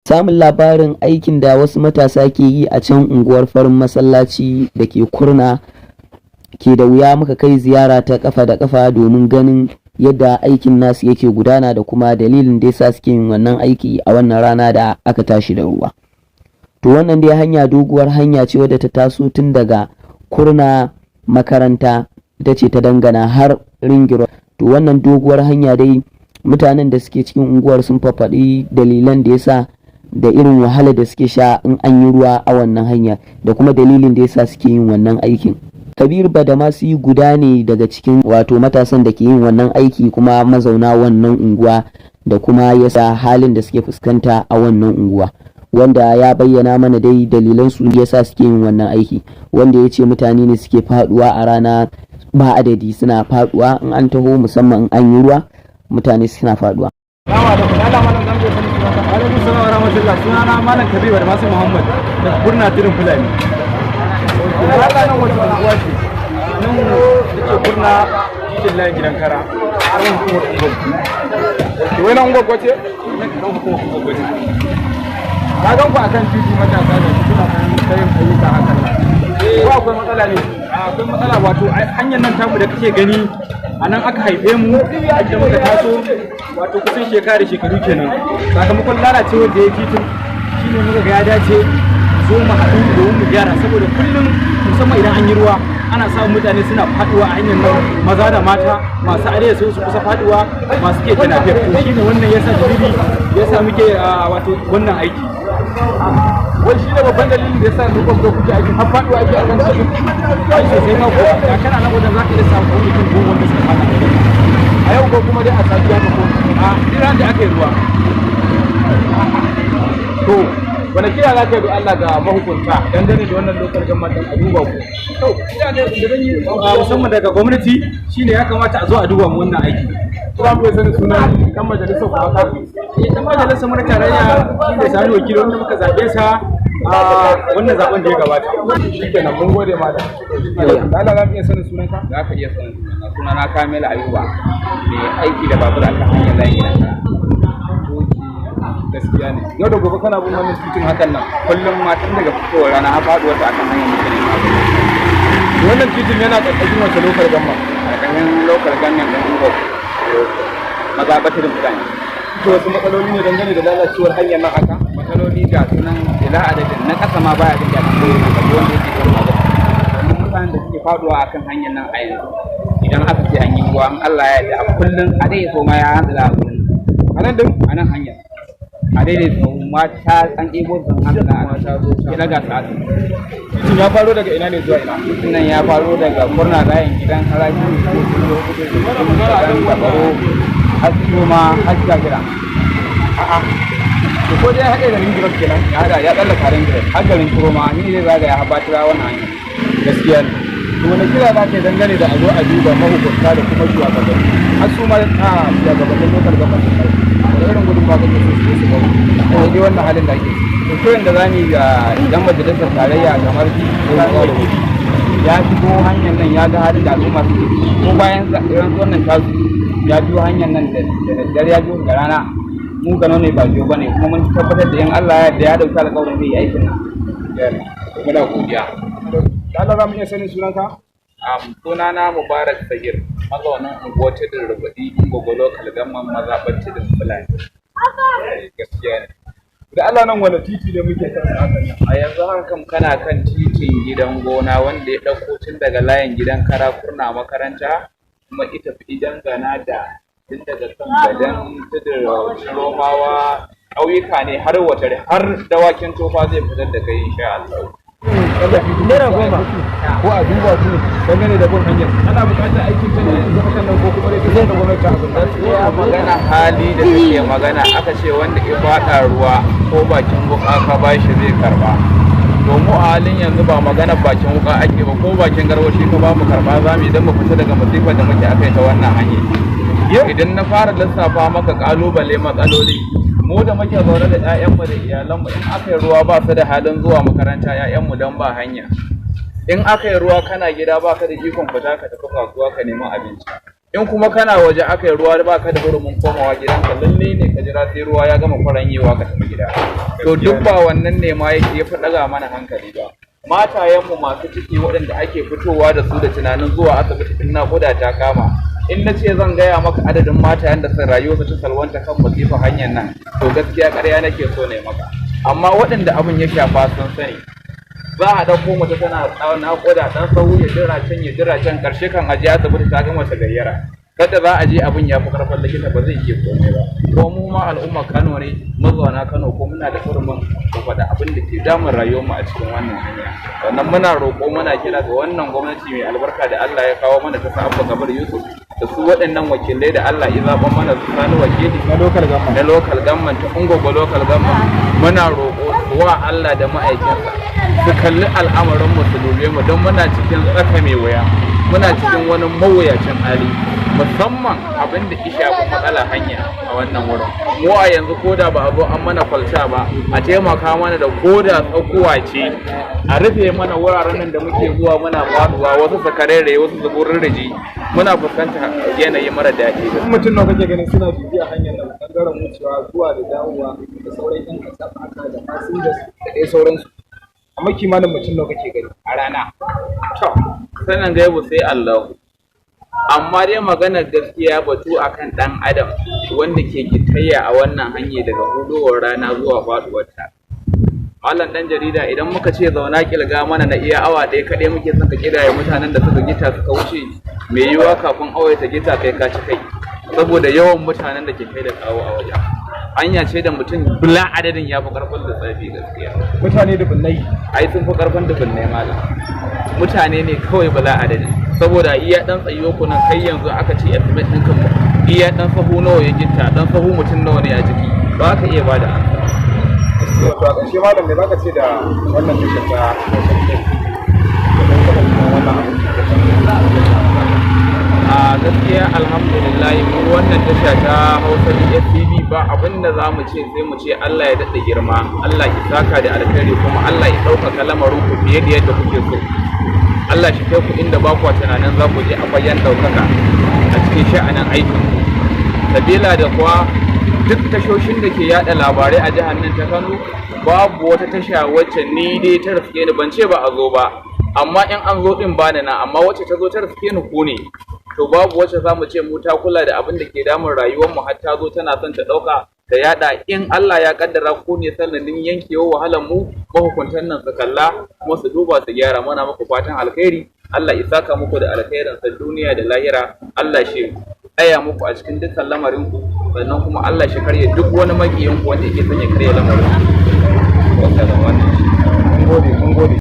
Samun labarin aikin da wasu matasa ke yi a can unguwar Farin Masallaci da ke Kurna ke da wuya, muka kai ziyara ta kafa da kafa domin ganin yadda aikin nasu yake gudana da kuma dalilin da yasa suke yin wannan aiki a wannan rana da aka tashi da ruwa. To, wannan dai hanya doguwar hanya ce wadda ta taso tun daga Kurna makaranta, ita ce ta dangana har Ringiro. To, wannan doguwar hanya dai, mutanen da suke cikin unguwar sun fafaɗi dalilan da yasa da irin wahala da suke sha in an yi ruwa a wannan hanya da kuma dalilin da yasa suke yin wannan aikin. Kabir Badamasi guda ne daga cikin wato matasan da ke yin wannan aiki kuma mazauna wannan unguwa, da kuma yasa halin da suke fuskanta a wannan unguwa, wanda ya bayyana mana dai dalilan su yasa suke yin wannan aiki, wanda ya ce mutane ne suke faduwa a rana ba adadi, suna faduwa in an taho, musamman in an yi ruwa, mutane suna faduwa. Alaikum salam wa rahmatullah. Sunana Malam Kabiru da Masu Muhammad da Kurna Tudun Fulani. Allah, nan wata unguwa ce? Nan da ke Kurna, titin layin gidan kara. Har hukumar Ungogo. Wai nan Ungogo ce? Nan hukumar Ungogo ce. Na gan ku akan titi, matasa da su suna kan yin ayyuka hakan nan. Ko akwai matsala ne? Akwai matsala. Wato hanyar nan tamu da kake gani, a nan aka haife mu, da muka taso, wato kusan shekara da shekaru kenan. Sakamakon lalacewar da ya titin shine muka ga ya dace zo mu haɗu domin mu gyara, saboda kullum, musamman idan an yi ruwa, ana samun mutane suna faduwa a hanyar nan, maza da mata, masu arewa sun su kusa faduwa, masu keke napep. To, shine wannan yasa dalili yasa muke wato wannan aiki. Wai shi ne babban dalilin da yasa yanzu kuka zo kuke aiki, har faduwa ake akan titin? Ai sosai ma kuwa. Da kana nan wajen, zaka iya samun mutum 10 wanda suka fada a yau ko kuma dai a safiya ka ko a ran da aka yi ruwa. To, wani kira za ka yi Allah ga mahukunta dangane da wannan local government din, a duba ku? To, kira da zan yi musamman daga gwamnati shine ya kamata a zo a duba mu wannan aiki. Za mu iya sanin sunan kan majalisar ku haka? Dan majalisar mu na tarayya shine Sani Wakili, wanda muka zabe sa a wannan zaben da ya gabata. Shikenan, mun gode, malam. Allah, za mu iya sanin sunanka? Za ka iya sanin sunana. Kamilu Ayuba, mai aiki da babur akan hanyar layin gidan. Gaskiya ne. Yau da gobe kana bin wannan titin hakan nan? Kullum ma, tun daga fitowar rana har faduwar ta, akan hanyar muke ne. Wannan titin yana ƙarƙashin wace local government? Karkashin local government ɗin Ungogo, mazaɓar Tudun Fulani. To, wasu matsaloli ne dangane da lalacewar hanyar nan haka? Matsaloli ga sunan ila adadin, na ƙasa ma baya jin daɗin koyi na gaba wanda yake kan babur, domin mutanen da suke faduwa akan hanyar nan a yanzu, idan aka ce an yi ruwa, in Allah ya yarda, a kullum a dai so ma ya hantsila a gurin. A nan din? A nan hanyar a daidai sau mata an ɗebo sun hantsila a ya daga su asibiti. Titin ya faro daga ina ne zuwa ina? Titin nan ya faro daga Kurna, layin gidan haraji, Tabaro, har ma har Jagira. A'a. To, ko dai ya haɗe da Ringirot kenan? Ya haɗa, ya tsallaka Ringirot har garin Kuroma, ni zai zagaya har Batira wannan hanya. Gaskiya ne. To, wani kira za ka yi dangane da a zo a duba mahukunta da kuma shugabanni? Har su ma a shugabannin local government din nan. Wani irin gudunmawa kake so su yi su ba ku? A dai wannan halin da ake ciki. To, kiran da zamu yi ga idan majalisar tarayya kamar ya shigo hanyar nan, ya ga halin da al'umma suke ciki, ko bayan rantsuwar nan tasu ya biyo hanyar nan da daddare, ya biyo da rana, mu gano ne ba biyo bane, kuma mun tabbatar da in Allah ya yarda ya dauki alƙawarin zai yi aikin nan. Muna godiya. Da Allah, za mu iya sanin sunanka? Sunana Mubarak Sagir, mazaunin unguwar Tudun Rubuɗi, Ungogo Local Government, mazaɓar Tudun Fulani. Gaskiya ne. Da Allah, nan wani titi ne muke kan hakan nan? A yanzu haka kam kana kan titin gidan gona, wanda ya ɗauko tun daga layin gidan kara, Kurna makaranta, kuma ita fi dangana da tun daga kan gadan Tudun Romawa, ƙauyuka ne har Watare, har Dawakin Tofa zai fitar da kai insha Allah. ₦10. Ko a duba su dangane da bin hanyar. Ana buƙatar aikin ta ne yanzu hakan nan, ko kuma dai sai da gwamnati ta abin da Ya magana hali da take magana, aka ce wanda ya faɗa ruwa ko bakin wuka ka bashi zai karba. Domin a halin yanzu ba magana bakin wuka ake ba, ko bakin garwashi ka ba mu karba za mu, idan mu fita daga masifar da muke akai ta wannan hanya. Idan na fara lissafa maka kalubale, matsaloli, mu da muke zaune da 'ya'yanmu da iyalanmu, in aka yi ruwa ba su da halin zuwa makaranta 'ya'yanmu don ba hanya. In aka yi ruwa kana gida, ba ka da ikon fita ka tafi kasuwa ka nemi abinci. In kuma kana waje aka yi ruwa, ba ka da hurumin komawa gidanka. Lalle ne ka jira sai ruwa ya gama kwaranyewa ka tafi gida. To duk ba wannan ne ma yake ya fi ɗaga mana hankali ba. Matayenmu masu ciki waɗanda ake fitowa da su da tunanin zuwa asibiti in naƙuda ta kama, in na ce zan gaya maka adadin matayen da sun rayuwarsu ta salwanta kan masifa hanyar nan, to gaskiya ƙarya nake so ne maka. Amma waɗanda abin ya shafa sun sani. Za a ɗauko mace tana naƙuda, ɗan sahu ya jira can, ya jira can, ƙarshe kan aje asibiti ta gama ta gayyara. Kada za a je, abin ya fi karfin likita, ba zai iya komai ba. Ko mu ma al'umma Kano ne, mazauna Kano, ko muna da hurumin mu faɗa abin da ke damun rayuwarmu a cikin wannan hanya. Sannan muna roƙo, muna kira ga wannan gwamnati mai albarka da Allah ya kawo mana ta sa Abba Kabir Yusuf, da su waɗannan wakilai da Allah ya zaɓa mana, su Sani Wakili na local government, na local government, ta Ungogo local government. Muna roƙo wa Allah da ma'aikinsa su kalli al'amarin mu, su dube mu, don muna cikin tsaka mai wuya, muna cikin wani mawuyacin hali, musamman abin da ya shafi matsala hanya a wannan wurin. Mu a yanzu, ko da ba a zo an mana kwalta ba, a taimaka mana da ko da tsakuwa ce a rufe mana wuraren nan da muke zuwa muna faduwa, wasu su karere, wasu su gururruje. Muna fuskantar yanayi mara daɗi. Mutum nawa kake ganin suna bibiya hanyar nan, bangaren wucewa, zuwa da dawowa, da sauran yan kasa haka da passengers da dai sauransu? Amma kimanin mutum nawa kake gani a rana? To, sanin gaibu sai Allah. Amma dai maganar gaskiya, batu akan ɗan adam wanda ke gitayya a wannan hanya daga hudowar rana zuwa faduwarta. Malam ɗan jarida, idan muka ce zauna kilga mana na iya awa ɗaya kaɗai muke son ka kidaya mutanen da suka gita suka wuce, mai yiwuwa kafin awa ta gita kai ka ci kai. Saboda yawan mutanen da ke kai da kawo a wajen. Hanya ce da mutum bila adadin, ya fi ƙarfin lissafi gaskiya. Mutane dubunnai? Ai sun fi karfin dubunnai, malam. Mutane ne kawai bala adadi, saboda iya dan tsayuwa ku nan, kai yanzu aka ce estimate ɗinka, iya dan sahu nawa ya gitta, dan sahu mutum nawa ne a jiki, ba ka iya bada amsa. To, a ƙarshe malam, me zaka ce da wannan tashar ta Hausa da wannan abu? A gaskiya, alhamdulillah, mu wannan tasha ta Hausa DSTV, ba abin da za mu ce sai mu ce Allah ya daɗa girma, Allah ya saka da alkhairi, kuma Allah ya ɗaukaka lamarin ku fiye da yadda kuke so. Allah shi kai ku inda ba ku tunanin za ku je a fagen ɗaukaka a cikin sha'anin aikin ku. Sabila da kuwa duk tashoshin da ke yada labarai a jihar nan ta Kano, babu wata tasha wacce ni dai ta riske ni. Ban ce ba a zo ba, amma in an zo din bani na, amma wacce ta zo ta riske ni ku ne. To babu wacce za mu ce mu ta kula da abin da ke damun rayuwar mu har ta zo tana son ta ɗauka ta yada. In Allah ya kaddara ku ne sanadin yankewa wahalar mu, mahukuntan nan su kalla kuma su duba su gyara. Muna muku fatan alkhairi. Allah ya saka muku da alkhairin sa duniya da lahira. Allah shi tsaya muku a cikin dukkan lamarin ku, sannan kuma Allah shi karya duk wani makiyin ku wanda yake son ya karya lamarin ku. Wannan. Mun gode, mun